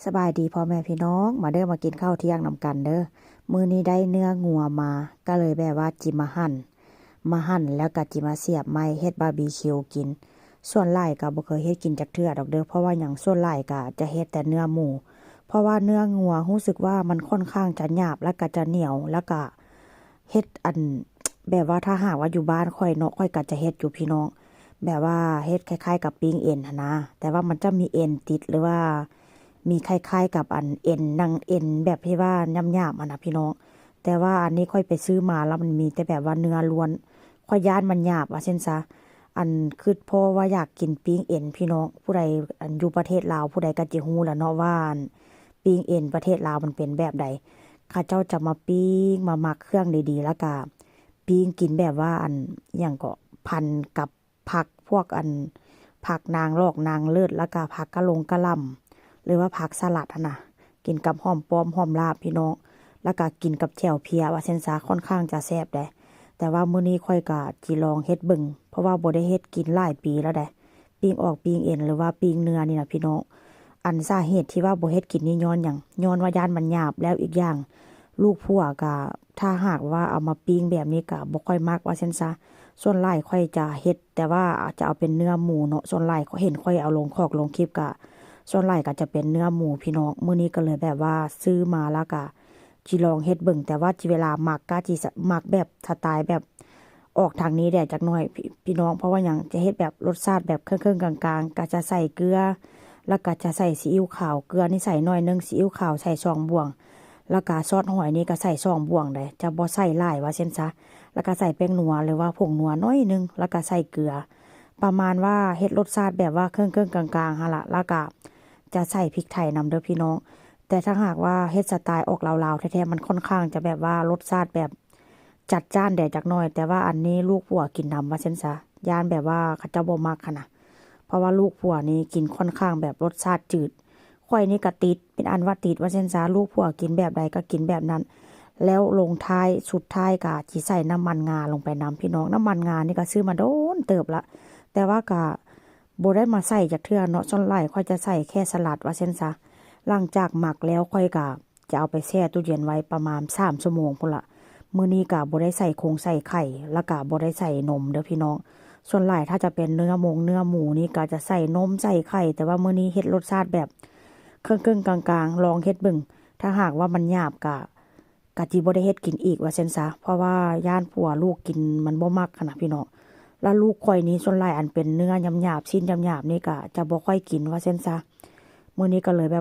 ສະບາຍດີພໍ່ແມ່ພີ່ນ້ອງ ມາເດີ ມາກິນເຂົ້າທ່ຽງນຳກັນເດີ. ມື້ນີ້ໄດ້ເນື້ອງົວມາ ກໍເລີຍແບບວ່າຈິມາຫັ່ນ ມາຫັ່ນແລ້ວກໍຈິມາສຽບໄມ້ເຮັດບາບີຄິວກິນ. ສ່ວນຫຼາຍກໍບໍ່ເຄີຍເຮັດກິນຈັກເທື່ອດອກເດີ ເພາະວ່າຫຍັງ ສ່ວນຫຼາຍກໍຈະເຮັດແຕ່ເນື້ອໝູ ເພາະວ່າເນື້ອງົວຮູ້ສຶກວ່າມັນຂ້ອນຂ້າງຈະຫຍາບ ແລ້ວກໍຈະໜຽວ ແລ້ວກໍເຮັດອັນ ແບບວ່າຖ້າຫາກວ່າຢູ່ບ້ານຂ້ອຍເນາະ ຂ້ອຍກໍຈະເຮັດຢູ່ພີ່ນ້ອງ ແບບວ່າເຮັດຄ້າຍໆກັບປີ້ງເອັນຫັ້ນນະ ແຕ່ວ່າມັນຈະມີເອັນຕິດ ຫຼືວ່າ ມີຄ້າຍໆກັບອັນເອັນໜັງເອັນແບບທີ່ວ່າຫຍາບໆຫັ້ນນະພີ່ນ້ອງ. ແຕ່ວ່າອັນນີ້ຂ້ອຍໄປຊື້ມາແລ້ວມັນມີແຕ່ແບບວ່າເນື້ອລ້ວນ ຂ້ອຍຢ້ານມັນຫຍາບວ່າຊັ້ນຊະ. ອັນຄິດພໍວ່າຢາກກິນປີ້ງເອັນພີ່ນ້ອງ ຜູ້ໃດອັນຢູ່ປະເທດລາວ ຜູ້ໃດກໍຈະຮູ້ແລ້ວເນາະວ່າອັນປີ້ງເອັນປະເທດລາວມັນເປັນແບບໃດ. ເຂົາເຈົ້າຈະມາປີ້ງ ມາໝັກເຄື່ອງດີໆ ແລ້ວກະປີ້ງກິນແບບວ່າອັນ ຫຍັງເກາະ ພັນກັບ ຜັກ ພວກອັນ ຜັກນາງລອກນາງເລີດ ແລ້ວກະຜັກກະຫຼົງກະຫຼ່ຳ ຫຼືວ່າຜັກສະຫຼັດຫັ້ນນະ ກິນກັບຫອມປ້ອມຫອມລາບພີ່ນ້ອງ ແລ້ວກະກິນກັບແຈ່ວເພຍວ່າຊັ້ນຊະ ຂ້ອນຂ້າງຈະແຊບເດ້. ແຕ່ວ່າມື້ນີ້ຂ້ອຍກະຊິລອງເຮັດເບິ່ງ ເພາະວ່າບໍ່ໄດ້ເຮັດກິນຫຼາຍປີແລ້ວເດ້ ປີ້ງອອກປີ້ງເອັນ ຫຼືວ່າປີ້ງເນື້ອນີ້ນະພີ່ນ້ອງ. ອັນສາເຫດທີ່ວ່າບໍ່ເຮັດກິນນີ້ຍ້ອນຫຍັງ? ຍ້ອນວ່າຢ້ານມັນຫຍາບ ແລ້ວອີກຢ່າງ ລູກຜົວກະ ຖ້າຫາກວ່າເອົາມາປີ້ງແບບນີ້ກະບໍ່ຄ່ອຍມັກວ່າຊັ້ນຊະ. ສ່ວນຫຼາຍຂ້ອຍຈະເຮັດ ແຕ່ວ່າຈະເອົາເປັນເນື້ອໝູເນາະ ສ່ວນຫຼາຍເຫັນຂ້ອຍເອົາລົງຂອກລົງຄລິບກະ ສ່ວນຫຼາຍກະຈະເປັນເນື້ອໝູພີ່ນ້ອງ. ມື້ນີ້ກໍເລີຍແບບວ່າຊື້ມາແລ້ວກະຊິລອງເຮັດເບິ່ງ ແຕ່ວ່າຊິເວລາໝັກກະຊິໝັກແບບສະໄຕແບບ ອອກທາງນີ້ແດ່ຈັກໜ້ອຍ ພີ່ ພີ່ນ້ອງ ເພາະວ່າຫຍັງ ຈະເຮັດແບບລົດຊາດແບບເຄິ່ງໆກາງໆ ກະຈະໃສ່ເກືອ ແລ້ວກະຈະໃສ່ຊີອິ້ວຂາວ ເກືອນີ້ໃສ່ໜ້ອຍໜຶ່ງ ຊີອິ້ວຂາວໃສ່ສອງບ່ວງ ແລ້ວກະຊອດຫອຍນີ້ກະໃສ່ສອງບ່ວງເດ້ ຈະບໍ່ໃສ່ຫຼາຍວ່າຊັ້ນຊະ. ແລ້ວກະໃສ່ແປ້ງນົວ ຫຼືວ່າຜົງນົວໜ້ອຍໜຶ່ງ ແລ້ວກະໃສ່ເກືອ ປະມານວ່າເຮັດລົດຊາດແບບວ່າເຄິ່ງໆກາງໆຫັ້ນລະ ແລ້ວກະຈະໃສ່ພິກໄທນຳເດີພີ່ນ້ອງ. ແຕ່ຖ້າຫາກວ່າເຮັດສະໄຕອອກລາວໆແທ້ໆ ມັນຂ້ອນຂ້າງຈະແບບວ່າລົດຊາດແບບ ຈັດຈ້ານແດ່ຈັກໜ້ອຍ ແຕ່ວ່າອັນນີ້ລູກຜົວກິນນຳວ່າຊັ້ນຊະ ຢ້ານແບບວ່າເຂົາເຈົ້າບໍ່ມັກຫັ້ນນະ ເພາະວ່າລູກຜົວນີ້ກິນຂ້ອນຂ້າງແບບລົດຊາດຈືດ ຂ້ອຍນີ້ກະຕິດ ເປັນອັນວ່າຕິດວ່າຊັ້ນຊະ ລູກຜົວກິນແບບໃດກໍກິນແບບນັ້ນ. ແລ້ວລົງທ້າຍ ສຸດທ້າຍກະຊິໃສ່ນ້ຳມັນງາລົງໄປນຳພີ່ນ້ອງ. ນ້ຳມັນງານີ້ກະຊື້ມາດົນເຕີບລະ ແຕ່ວ່າກະບໍ່ໄດ້ມາໃສ່ຈັກເທື່ອເນາະ ສ່ວນຫຼາຍຂ້ອຍຈະໃສ່ແຄ່ສະຫຼັດວ່າຊັ້ນຊະ. ຫຼັງຈາກໝັກແລ້ວ ຂ້ອຍກະ ຈະເອົາໄປແຊ່ຕູ້ເຢັນໄວ້ປະມານສາມຊົ່ວໂມງພຸ້ນລະ. ມື້ນີ້ກະບໍ່ໄດ້ໃສ່ຄົງໃສ່ໄຂ່ ແລ້ວກະບໍ່ໄດ້ໃສ່ນົມເດີພີ່ນ້ອງ. ສ່ວນຫຼາຍຖ້າຈະເປັນເນື້ອມົງເນື້ອໝູນີ້ກະຈະໃສ່ນົມໃສ່ໄຂ່ ແຕ່ວ່າມື້ນີ້ເຮັດລົດຊາດແບບເຄິ່ງໆກາງໆ ລອງເຮັດເບິ່ງ ຖ້າຫາກວ່າມັນຫຍາບກະ ກະຊິບໍ່ໄດ້ເຮັດກິນອີກວ່າຊັ້ນຊະ ເພາະວ່າຢ້ານຜົວລູກກິນມັນບໍ່ມັກຫັ້ນນະພີ່ນ້ອງ. ແລ້ວລູກຂ້ອຍນີ້ສ່ວນຫຼາຍອັນເປັນເນື້ອຫຍາບໆ ຊີ້ນຫຍາບໆນີ້ກະຈະບໍ່ຄ່ອຍກິນວ່າຊັ້ນຊະ. ມື້ນີ້ກໍເລີຍແບ